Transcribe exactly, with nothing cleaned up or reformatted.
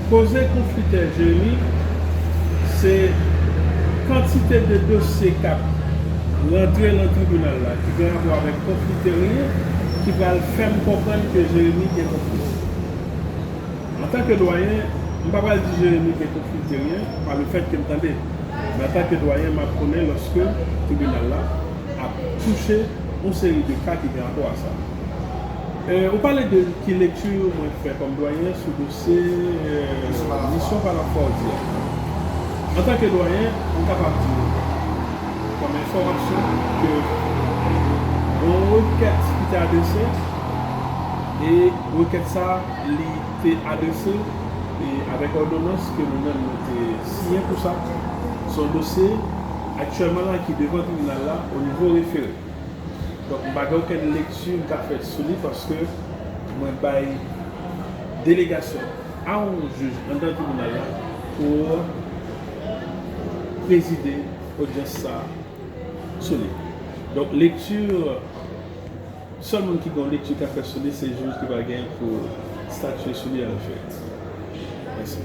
Koze konflitè Jeremi, se kantite de dosye k ap rantre nan tribinal la ki gen rapò avèk konflitè li ki pral fè m konprann ke Jeremi gen konflitè. Antanke dwayen, m pa pral di Jeremi gen konflitè pa lefèt ke m tande, men antanke dwayen, m ap konnen lòske tribinal la ap touche yon seri de ka ki gen rapò a sa. Ou pale de ki lekti mwen fè kòm dwayen sou dosye Misyon Panafòdi a. Antanke dwayen, m kapab di w kòm enfòmasyon ke yon rekèt ki te adrese, e rekèt sa li te adrese avèk òdonans ke nou menm nou te siyen pou sa. Se yon dosye aktyèlman la ki devan tribinal la o nivo refere. Donk, m pa gen okenn lekti m ka fè sou li paske mwen bay delegasyon a yon jij anndan tribinal la pou prezide odyans sa sou li. Donk, lekti, sèl moun ki gen yon lekti ka fè sou li, se jij ki va gen pou statye sou li anlefè. Mèsi.